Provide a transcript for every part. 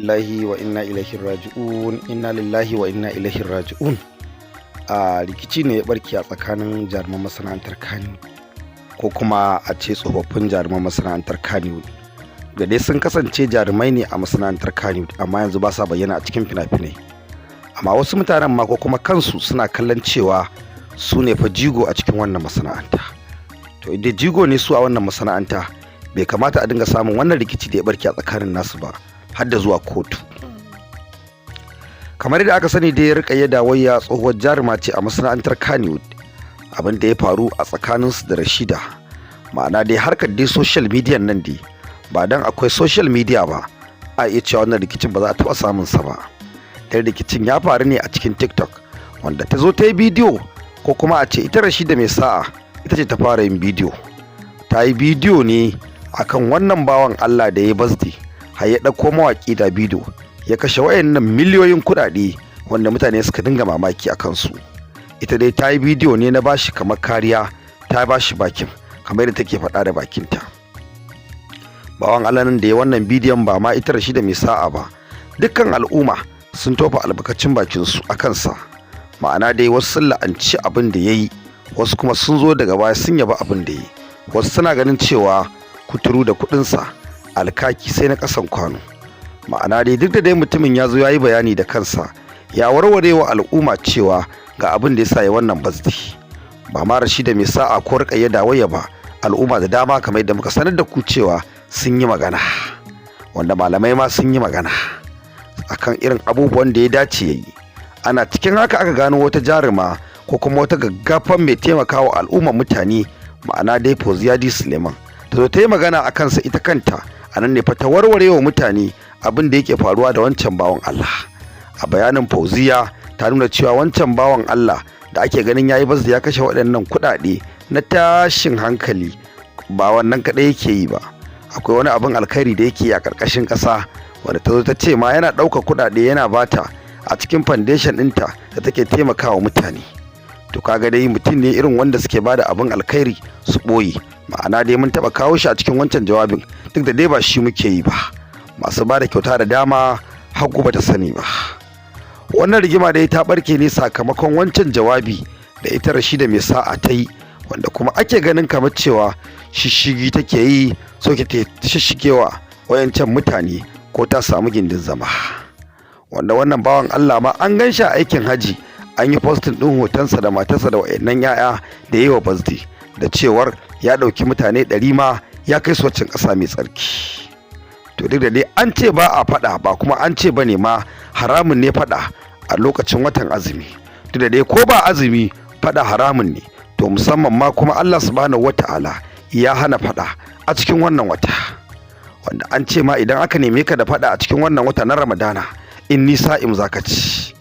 Lillahi wa inna ilaihi raji'un, inna lillahi wa inna ilaihi raji'un. A rikici ne ya barke a tsakanin jaruman masana'antar Kannywood, ko kuma a ce tsofaffin jaruman masana'antar Kannywood, da dai sun kasance jarumai ne a masana'antar Kannywood, amma yanzu ba sa bayyana a cikin fina-finai. Amma wasu mutanen ma ko kuma kansu suna kallon cewa su ne fa jigo a cikin wannan masana'anta. To, idan jigo ne su a wannan masana'anta, bai kamata a dinga samun wannan rikici da ya barke a tsakanin nasu ba, har da zuwa kotu. Kamar yadda aka sani dai, Rukayya Dawayya tsohuwar jaruma ce a masana'antar Kannywood. Abin da ya faru a tsakaninsu da Rashida, ma'ana dai harkar dai social media nan dai, ba dan akwai social media ba, a iya cewa wannan rikicin ba za a taɓa samun sa ba. Dan rikicin ya faru ne a cikin TikTok, wanda ta zo ta yi bidiyo, ko kuma a ce ita Rashida Mai Sa'a ita ce ta fara yin bidiyo. Ta yi bidiyo ne akan wannan bawan Allah da ya birthday, har ya ɗauko mawaƙi da bidiyo, ya kashe wayannan miliyoyin kuɗaɗe, wanda mutane suka dinga mamaki a kansu. Ita dai ta yi bidiyo ne na bashi kamar kariya, ta bashi bakin, kamar yadda take faɗa da bakinta. Bawan Allah nan da ya wannan bidiyon, ba ma ita Rashida Mai Sa'a ba, dukkan al'umma sun tofa albarkacin bakinsu a kansa. Ma'ana dai, wasu sun la'anci abin da ya yi, wasu kuma sun zo daga baya sun yaba abin da ya yi. Wasu suna ganin cewa kuturu da kuɗinsa, alkaki sai na ƙasan kwano. Ma'ana dai, duk da dai mutumin ya zo ya yi bayani da kansa, ya warware wa al'umma cewa ga abin da ya sa ya wannan birthday. Ba ma Rashida Mai Sa'a ko Rukayya Dawayya ba, al'umma da dama, kamar yadda muka sanar da ku cewa sun yi magana, wanda malamai ma sun yi magana akan irin abubuwan da ya dace ya yi. Ana cikin haka aka gano wata jaruma, ko kuma wata gaggafan mai taimakawa al'ummar mutane, ma'ana dai Fauziya D Suleiman, ta zo ta yi magana a kansa ita kanta. A nan ne fa ta warware wa mutane abin da yake faruwa da wancan bawan Allah. A bayanin Fauziya, ta nuna cewa wancan bawan Allah da ake ganin yayi birthday, ya kashe waɗannan kuɗaɗe na tashin hankali, ba wannan kaɗai yake yi ba, akwai wani abin alkhairi da yake yi a ƙarƙashin ƙasa, wanda ta zo ta ce ma yana ɗaukar kuɗaɗe yana bata a cikin foundation ɗinta da take taimakawa mutane. To, kaga dai mutum ne irin wanda suke bada abin alkhairi su ɓoye. Ma'ana dai, mun taɓa kawo shi a cikin wancan jawabin, duk da dai ba shi muke yi ba. Masu bada kyauta da dama hagu bata sani ba. Wannan rigima dai ta barke ne sakamakon wancan jawabi da ita Rashida Mai Sa'a ta yi, wanda kuma ake ganin kamar cewa shishigi take yi, soke ta shishigewa wayancan mutane ko ta samu gindin zama. Wanda wannan bawan Allah ma an gan shi a aikin haji, an yi posting ɗin hotonsa da matarsa da wayannan 'ya'ya da yi wa birthday, da cewar ya ɗauki mutane 100 ma ya kai su waccan ƙasa mai tsarki. To, duk da dai an ce ba a faɗa ba, kuma an ce ba ne ma haramun ne faɗa a lokacin watan azumi. Duk da dai ko ba azumi, faɗa haramun ne. To, musamman ma kuma Allah Subhanahu Wata'ala ya hana faɗa a cikin wannan wata, wanda an ce ma idan aka neme ka da faɗa a cikin wannan wata na Ramadana, inni sa'im zaka ci.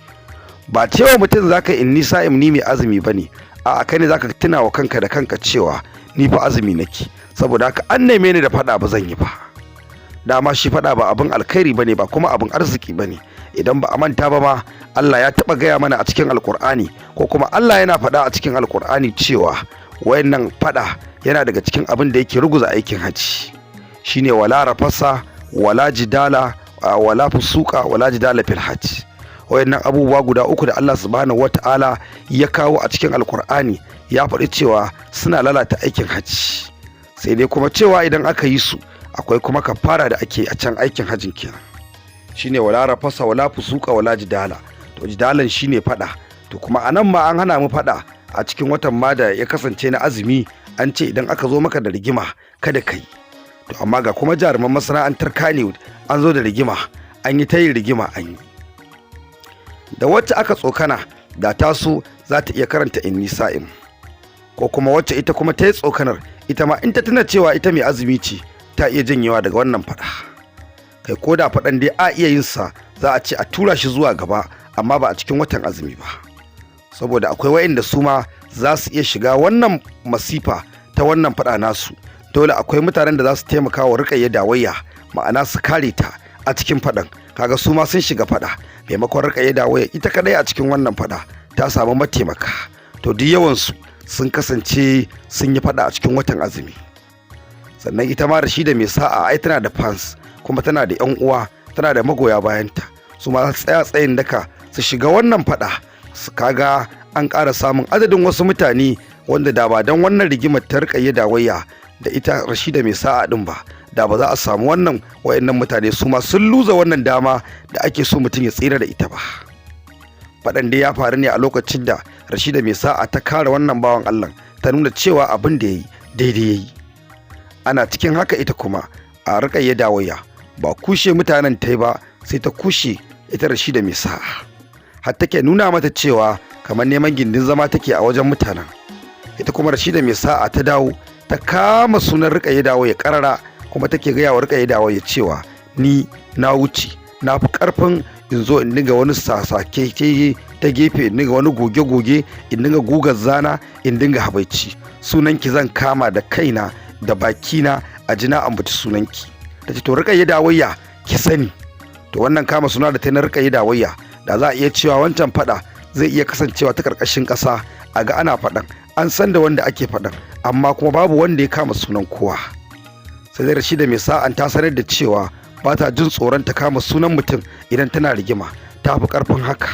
Ba cewa mutum zaka inni sa'im, ni mai azumi bane. A kai ne zaka tuna wa kanka da kanka cewa ni fa azumi nake, saboda haka an neme ni da faɗa, ba zan yi ba. Dama shi faɗa ba abin alkhairi bane ba, kuma abin arziki bane. Idan ba a manta ba ma, Allah ya taɓa gaya mana a cikin Alkur'ani, ko kuma Allah yana faɗa a cikin Alkur'ani cewa wayannan faɗa yana daga cikin abin da yake ruguza aikin haji, shine wala rafasa wala jidala wala fusuka wala jidala fil hajj. Wayannan abubuwa guda uku da Allah Subhanahu Wata'ala ya kawo a cikin Alkur'ani, ya faɗi cewa suna lalata aikin hajji. Sai dai kuma cewa idan aka yi su, akwai kuma kafara da ake a can aikin hajjin kenan, shine wala rafasa wala fusuka wala jidala. To, jidalan shine fada. To, kuma anan ma an hana mu fada a cikin watan ma da ya kasance na azumi. An ce idan aka zo maka da rigima, kada kai. To, amma ga kuma jaruman masana'antar Kannywood an zo da rigima, an yi ta yin rigima, an yi da wacce aka tsokana da taso za ta iya karanta inni sa'im, ko kuma wacce ita kuma ta yi tsokanar, ita ma in ta tuna cewa ita mai azumi ce, ta iya janyewa daga wannan fada. Kai, ko da faɗan dai a iya yin sa, za a ce a tura shi zuwa gaba, amma ba a cikin watan azumi ba, saboda akwai wa'inda su ma za su iya shiga wannan masifa ta wannan fada nasu. Dole akwai mutanen da za su taimaka wa Rukayya Dawayya, ma'ana su kare ta a cikin faɗan. Kaga su ma sun shiga fada, maimakon Rukayya Dawayya ita kadai a cikin wannan fada, ta samu mataimaka. To, duk yawansu sun kasance sun yi fada a cikin watan azumi. Sannan ita ma Rashida Mai Sa'a ai tana da fans, kuma tana da yan uwa. Tana da magoya bayanta, su ma tsaya tsayin daka su shiga wannan faɗa. Su kaga an ƙara samun adadin wasu mutane wanda da ba don wannan rigimar ta Rukayya Dawayya da ita Rashida Mai Sa'a din ba, da ba za a samu wannan wayannan mutane su ma sun luza wannan dama da ake so mutum ya tsira da ita ba. Faɗan dai ya faru ne a lokacin da Rashida Mai Sa'a ta kare wannan bawan Allah, ta nuna cewa abin da ya yi daidai ya yi. Ana cikin haka, ita kuma a Rukayya Dawayya ba kushe mutanen ta yi ba, sai ta kushe ita Rashida Mai Sa'a, har take nuna mata cewa kamar neman gindin zama take a wajen mutanen. Ita kuma Rashida Mai Sa'a ta dawo ta kama sunan Rukayya Dawayya karara, kuma take gaya wa Rukayya Dawayya cewa ni na wuce, na fi karfin in zo in dinga wani sasake ta gefe, in dinga wani goge-goge, in dinga gugar zana, in dinga habaici. Sunanki zan kama da kaina da bakina a jina ambaci sunanki. Ta ce, to Rukayya Dawayya, ki sani. To wannan kama suna da ta na Rukayya Dawayya, da za a iya cewa wancan fada zai iya kasancewa ta karkashin ƙasa, a ga ana faɗan, an san da wanda ake faɗan, amma kuma babu wanda ya kama sunan kowa. Sai dai Rashida Mai Sa'an ta sanar da cewa ba ta jin tsoron ta kama sunan mutum idan tana rigima, ta fi ƙarfin haka.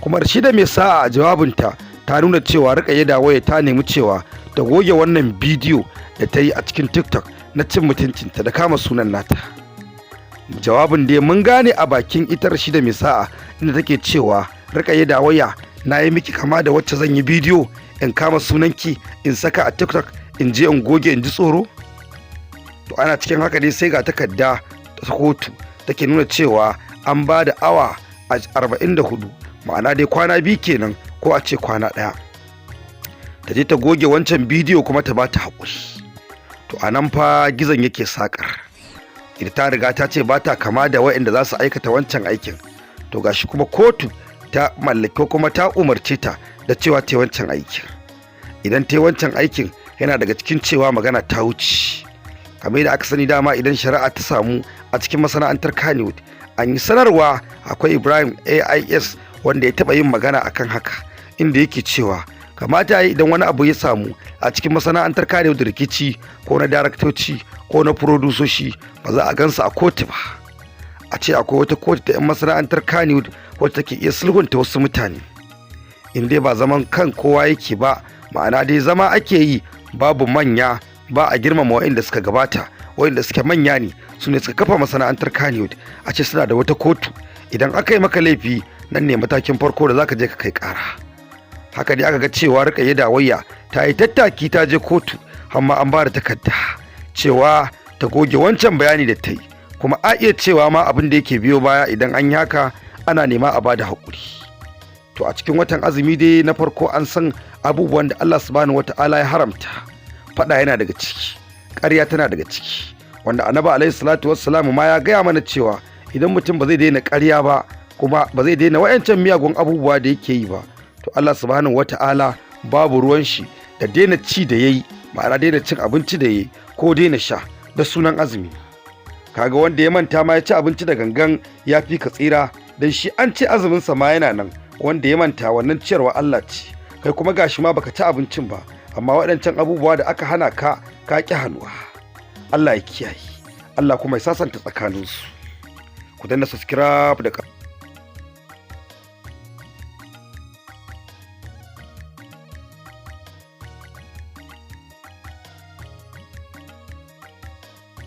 Kuma Rashida Mai Sa'a a jawabinta ta nuna cewa Rukayya Dawayya ta nemi cewa ta goge wannan bidiyo da ta yi a cikin TikTok na cin mutuncinta da kama sunan nata. Jawabin da mun gane a bakin ita Rashida Mai Sa'a, inda take cewa, "Rukayya Dawayya, na yi miki kama da wacce zan yi bidiyo in kama sunanki in saka a TikTok, in je in goge, in ji tsoro?" To ana cikin haka dai sai ga takarda ta kotu take nuna cewa an ba da awa 44, ma'ana dai kwana 2 kenan, ko a ce kwana 1, ta je ta goge wancan bidiyo kuma ta ba ta haƙuri. To a nan fa gizon yake sakar. Ita ta riga ta ce ba ta kama da waɗanda za su aikata wancan aikin, to gashi kuma kotu ta mallaki kuma ta umarce ta da cewa ta yi wancan aikin. Idan ta yi wancan aikin, yana daga cikin cewa magana ta wuce. Kamar yadda aka sani dama, idan shari'a ta samu a cikin masana'antar Kannywood, an yi sanarwa. Akwai Ibrahim AIS wanda ya taɓa yin magana akan haka, inda yake cewa kamata ya yi idan wani abu ya samu a cikin masana'antar Kannywood, rikici ko na daraktoci ko na furodusoshi, ba za a gansu a kotu ba. A ce akwai wata kotu ta 'yan masana'antar Kannywood wacce take iya sulhunta wasu mutane, in dai ba zaman kan kowa yake ba, ma'ana dai zama ake yi babu manya, ba a girmama waɗanda suka gabata, waɗanda suke manya ne, su ne suka kafa masana'antar Kannywood. A ce suna da wata kotu, idan aka yi maka laifi, nan ne matakin farko da zaka je ka kai ƙara. Haka dai aka ga cewa Rukayya Dawayya ta yi tattaki ta je kotu, amma an ba da takarda cewa ta goge wancan bayani da ta yi. Kuma a iya cewa ma abin da yake biyo baya idan an yi haka, ana nema a bada haƙuri. To a cikin watan azumi dai, na farko an san abubuwan da Allah Subhanahu Wata'ala ya haramta. Faɗa yana daga ciki, ƙarya tana daga ciki, wanda Annabi alaihi salatu wassalamu ma ya gaya mana cewa idan mutum ba zai daina ƙarya ba, kuma ba zai daina wayancan miyagun abubuwa da yake yi ba, to Allah Subhanahu Wata'ala babu ruwan shi da daina ci da yayi, ma'ana daina cin abinci da yayi ko daina sha da sunan azumi. Kaga wanda ya manta ma ya ci abinci da gangan ya fi ka tsira, dan shi an ce azumin sa ma yana nan. Wanda ya manta, wannan ciyarwa Allah ce. Kai kuma gashi ma baka ci abincin ba, amma waɗancan abubuwa da aka hana ka, ka ƙi hannuwa. Allah ya kiyaye, Allah kuma ya sasanta tsakaninsu. Ku danna subscribe da